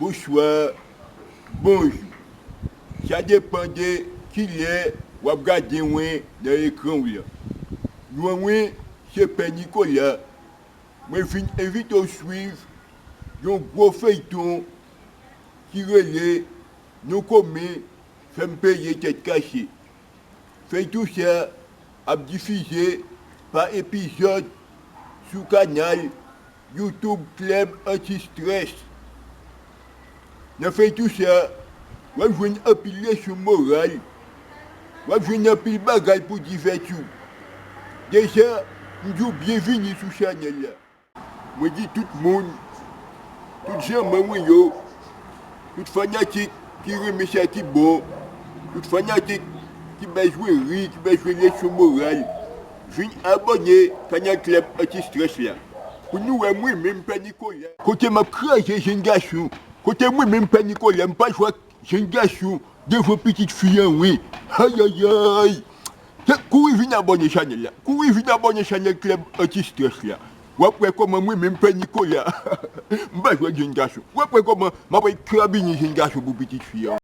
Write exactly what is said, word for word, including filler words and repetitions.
Bonswa, bonjou. Sa depann de kilè w ap gade mwen nan ekran w lan. Non mwen se Pè Nicolas. Mwen vin envite w swiv yon gwo feyton ki rele Non Komen Fè m Peye Tèt Kache. Feyton sa ap difize pa epizòd sou kanal YouTube Club Anti-Stress. Nan feyton sa, w ap jwenn anpil leson moral, w ap jwenn anpil bagay pou divèti w. Deja, m di w byenvini sou chanèl la. Mwen di tout moun, tout zanmi mwen yo, tout fanatik ki renmen sa ki bon, tout fanatik ki bezwen ri, ki bezwen leson moral, vin abòne Kanal Club Anti-Stress la. Pou nou wè mwen menm Pè Nicolas. Kote m ap kraze jenn gason, kote mwen menm Pè Nicolas, m pa jwe ak jenn gason devan pitit fi an wi. Ayayay! Kouri vin abòne chanèl la. Kouri vin abòne chanèl Club Anti-Stress la. W ap wè kòman mwen menm Pè Nicolas, m pa jwe ak jenn gason. W ap wè kòman m ap kraze jenn gason pou pitit fi an.